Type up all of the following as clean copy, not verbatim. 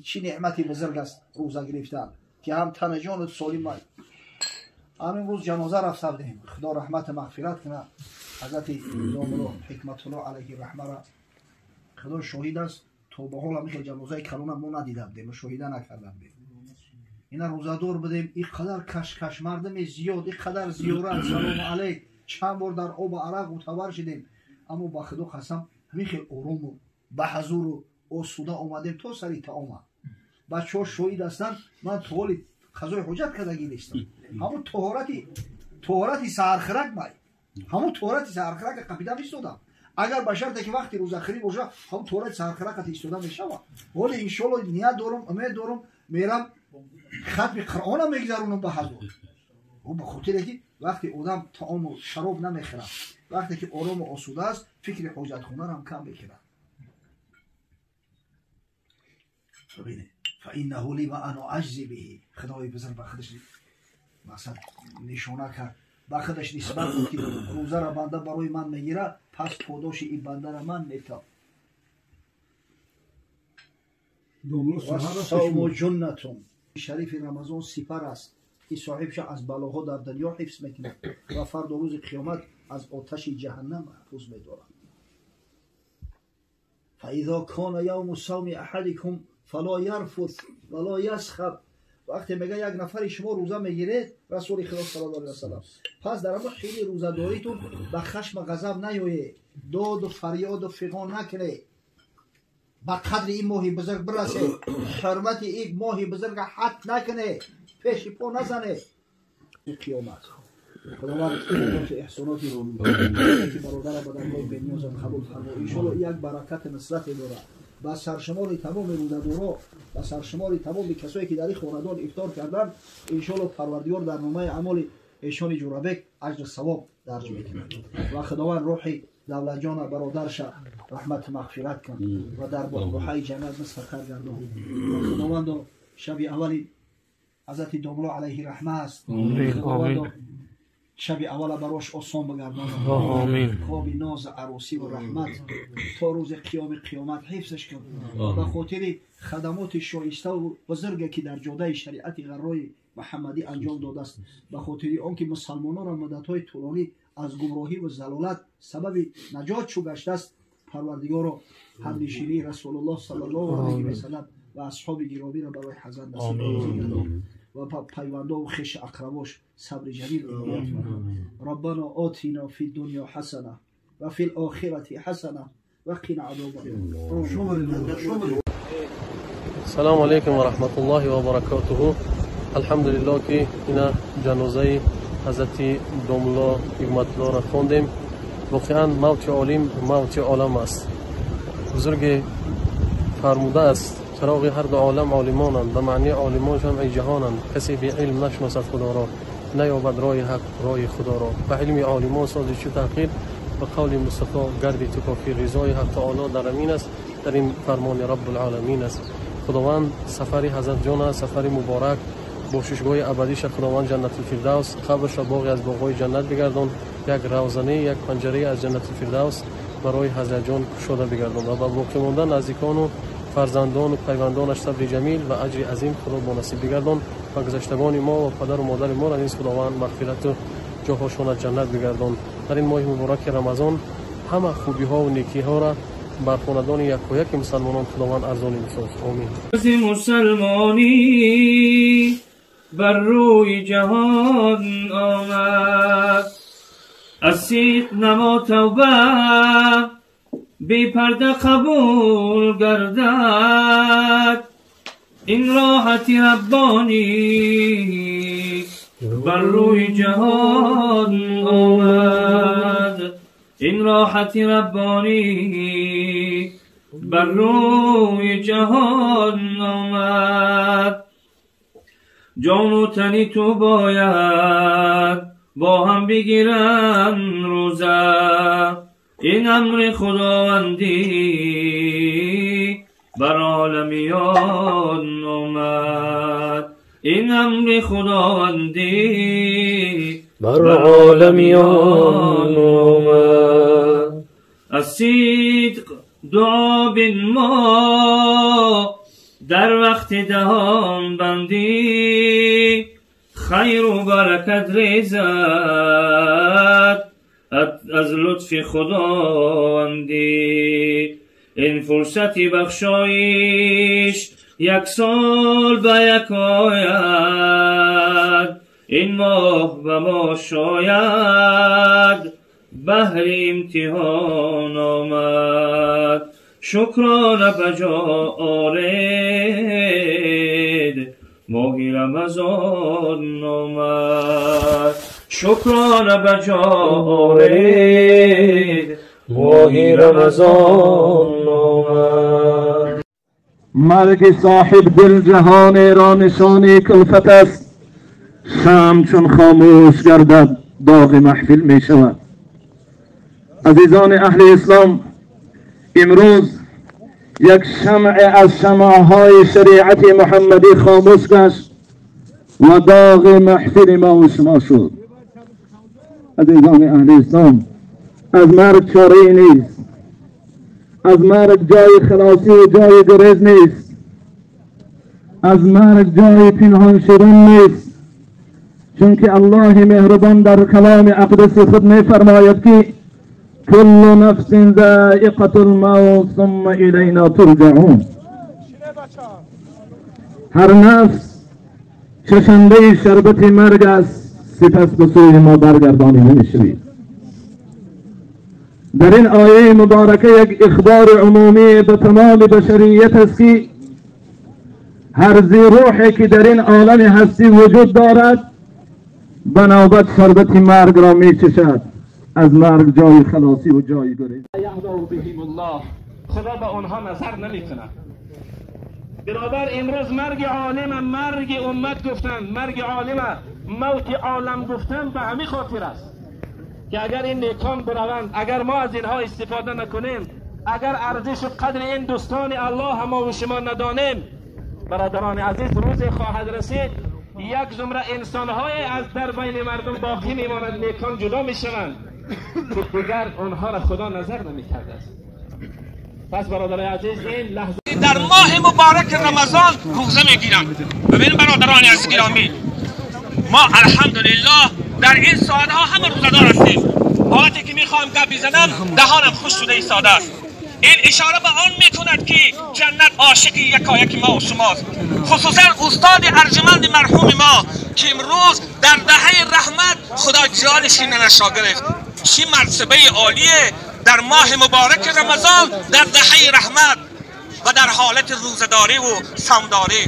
Чӣ неъмати бузург аст рӯза гирифтан, ки ҳам тана ҷонат солим аст. Ҳамин рӯз ҷаноза рафта будем. Худо раҳмату мағфират кунад ҳазрати домулло Ҳикматулло алайҳи раҳмара. Худо шоҳид аст, то ба ҳол ҳамин хел ҷанозаи калона мо надида будем, мушоҳида накарда будем. Ина рӯзадор будем, ин қадар кашкаш, мардами зиёд, ин қадар зиёрат, салому алайк, чанд бор дар обу арақ мутавар шидем, аммо ба Худо қасам ҳамин хел орому ба ҳазуру осуда омадем то сари таома. Бачаҳо шоҳид ҳастанд, ман то ҳоли қазои ҳуҷҷат кардагӣ нестам. Ҳамун тоҳорати саҳархӯрак май, ҳамун тоҳорати саҳархӯрака қапида мистодам. Агар ба шарте ки вақти рӯзахӯрӣ боша, ҳамун тоҳорати саҳархӯраката истода мешавад. Ҳоле иншоалло ният дорум, умед дорум, мерам хатми Қуръонам мегузаронам ба ҳазур. Ба хотире ки вақти одам таому шароб намехӯрад, вақте ки орому осуда аст, фикри ҳоҷатхонарам кам мекунад. Бибинед, фаиннаҳу ли ва ана аҷзи биҳи. Худои бузург ба худаш мақсад нишона кард, ба худаш нисбат дод ки рӯзара банда барои ман мегирад, пас подоши ин бандара ман метам. Вассавму ҷуннатун. Шарифи Рамазон сипар аст ки соҳибша аз балоҳо дар дунё ҳифз мекунад ва фардо рӯзи қиёмат аз оташи ҷаҳаннам маҳфуз медорад. فإذا كان يوم صوم أحدكم فلا يرفث ولا يسخب. وقتی میگه یک نفری شما روزه میگیرید، رسول خدا صلی الله علیه و سلم، پس در اون خیلی روزه‌داریتون به خشم و غضب نیایید، داد و فریاد و فغان نکنید، به قدر این ماهی بزرگ برسید، حرمت این ماهی بزرگ حد نکنید، پیش پا نزنید. قیامت خداوند احساناتی که برادر به درگاه بنیاز قبول فرما. انشاءالله یک برکت نصرت داره ба саршумори тамоми рӯзадоро, ба саршумори тамоми касое ки дар ин хонадон ифтор карданд, иншоалло Парвардигор дар номаи амоли эшони Ҷурабек аҷру савоб дарҷ мекунад ва Худованд рӯҳи Давлатҷона бародарша раҳмату мағфират кун ва дар баҳбаҳаи ҷаннат мустақар гардон. Ва Худовандо шаби аввали ҳазрати домулло алайҳи раҳма аст, Худовандо шаби аввала барош осон бигардон, хоби ноз арӯсӣ ва раҳмат то рӯзи қиёми қиёмат ҳифзаш кун. Ба хотири хадамоти шоиставу бузурге ки дар ҷодаи шариати ғаррои муҳаммадӣ анҷом додааст, ба хотири он ки мусалмононро муддатҳои тӯлонӣ аз гумроҳӣ ва залолат сабаби наҷот чӯ гаштааст, Парвардигоро ҳамнишинии Расулуллоҳ саллаллоҳу алайҳи васалам ва асҳоби гиромиро барои ҳазрат насиб гардон ва пайвандову хеши ақрабош сабри ҷамил иноят фармо. Раббана отина фи дунё ҳасана ва фи лохирати ҳасана ва қина азоба нор. Салому алайкум ва раҳматуллоҳи ва баракотуҳу. Алҳамдулиллоҳ ки ина ҷанозаи ҳазрати домулло Ҳикматуллоро хондем. Воқеан мавти олим мавти олам аст. Бузурге фармудааст: чароғи ҳар ду олам олимонанд, ба маънии олимон шамъи ҷаҳонанд. Касе беилм нашиносад Худоро, наёбад роҳи ҳақ роҳи Худоро. Ба илми олимон сози чӯ таҳқир, ба қавли Мустафо гарди ту кофир. Ризои ҳақ таоло дар амин аст, дар ин фармони Раббулоламин аст. Худованд сафари ҳазратҷона сафари муборак, бошишгоҳи абадиша Худованд Ҷаннатулфирдавс, қабрша боғе аз боғҳои ҷаннат бигардон, як равзане, як панҷарае аз Ҷаннатулфирдавс барои ҳазратҷон кушода бигардон ва ба боқӣ монда наздикону фарзандону пайвандонаш сабри ҷамил ва аҷри азим Худо бо насиб бигардон ва гузаштагони мо ва падару модари моро низ Худованд мағфирату ҷоҳошона ҷаннат бигардон. Дар ин моҳи мубораки Рамазон ҳама хубиҳову некиҳоро бар хонадони якояки мусалмонон Худованд арзонӣ бисоз. Омин. Мусалмонӣ бар рӯи ҷаҳон омад, аз сиқ намо тавба бепарда қабул гардад. Ин роҳати раббонӣ бар рӯи ҷаҳон омад, ин роҳати раббонӣ бар рӯи ҷаҳон омад. Ҷону тани ту бояд бо ҳам бигиранд рӯза, ин амри Худовандӣ бар оламиён омад, ин амри Худовандӣ бар оламиён омад. Аз сидқ дуо бинмо, در وقت دهان بندی خیر و برکت ریزد از لطف خداوندی. این فرصت بخشایش یک سال به یک آید، این ماه به ما شاید بهر امتحان آمد. شکرانه به جا آرید ماه رمضان آمد، شکرانه به جا آرید ماه رمضان آمد. مرگ صاحب دل جهان را نشانی کلفت است، شمع چون خاموش گردد داغ محفل می شود. عزیزان اهل اسلام، امروز یک شمع از شمعهای شریعت محمدی خاموش گشت و داغ محفل ما و شما شد. عزیزان اهل اسلام، از مرگ چاره نیست، از مرگ جای خلاصی و جای گریز نیست، از مرگ جای پنهان شدن نیست، چون که الله مهربان در کلام اقدس خود می فرماید که کل نفس ذائقة الموت ثم الینا ترجعون. هر نفس چشنده شربت مرگ است، سپس به سوی ما برگردانیده میشوید. در این آیه مبارکه یک اخبار عمومی به تمام بشریت است که هر ذی روحی که در این عالم هستی وجود دارد به نوبت شربت مرگ را می چشد. از مرگ جای خلاصی و جای گریز. بهم الله، خدا به آنها نظر نمی کند. برادر، امروز مرگ عالم مرگ امت گفتن، مرگ عالم موت عالم گفتن به همین خاطر است که اگر این نیکان بروند، اگر ما از اینها استفاده نکنیم، اگر ارزش و قدر این دوستان الله ما و شما ندانیم، برادران عزیز، روز خواهد رسید یک زمره انسان‌های از در بین مردم باقی میماند، نیکان جدا میشوند که دیگر آنها را خدا نظر نمیکرده است. پس برادران عزیز، این لحظه در ماه مبارک رمضان روزه میگیرند. ببین برادران عزیز گرامی، ما الحمدلله در این ساعتها همه روزه‌دار هستیم. حالتی که میخواهم گپ بزنم دهانم خوش شده ایستاده است. این اشاره به آن میکند که جنت عاشق یکایک ما و شماست، خصوصا استاد ارجمند مرحوم ما که امروز در دهه رحمت خدا جانش را گرفت. چه مرتبه عالیه در ماه مبارک رمضان در دهه رحمت و در حالت روزه‌داری و صومداری.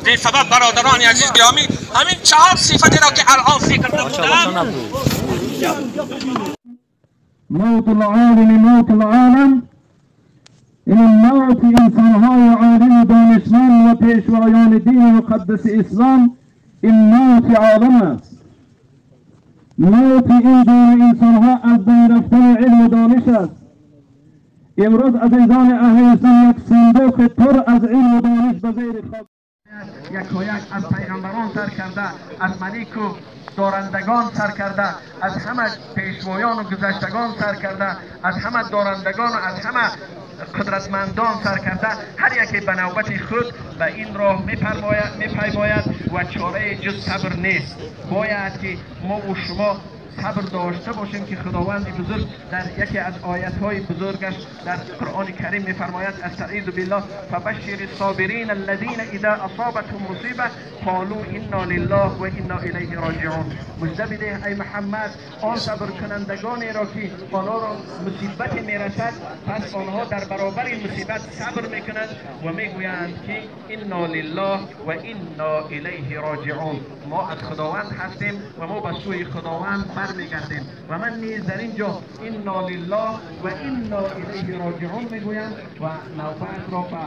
به سبب برادران عزیز گرامی، همین 4 صفتی را که الان ذکر نمودم. موت العالم موت العالم، این موت انسانهای عالم و دانشمند و پیشوایان دین مقدس اسلام، این موت عالم است. موت این دین انسانها از بین رفتن علم و دانش است. امروز عزیزان اهل اسلام یک صندوق پر از علم و دانش به زیر خاک یکایک از پیغمبران سر کرده، از ملک و دارندگان سر کرده، از همه پیشوایان و گذشتگان سر کرده، از همه دارندگان و از همه قدرتمندان سر کرده، هر یکی به نوبت خود به این راه میپیماید و چاره جز صبر نیست. باید که ما و شما صبر داشته باشیم که خداوند بزرگ در یکی از آیت‌های بزرگش در قرآن کریم می‌فرماید: استعیذ بالله فبشر الصابرین الذین اذا اصابتهم مصیبه قالوا انا لله و انا الیه راجعون. مژده بده ای محمد آن صبر کنندگانی را که آنها را مصیبت میرسد، پس آنها در برابر این مصیبت صبر میکنند و میگویند که انا لله و انا الیه راجعون. ما از خداوند هستیم و ما به سوی خداوند برمیگردیم. و من نیز در اینجا انا لله و انا الیه راجعون میگویم و نوبت را به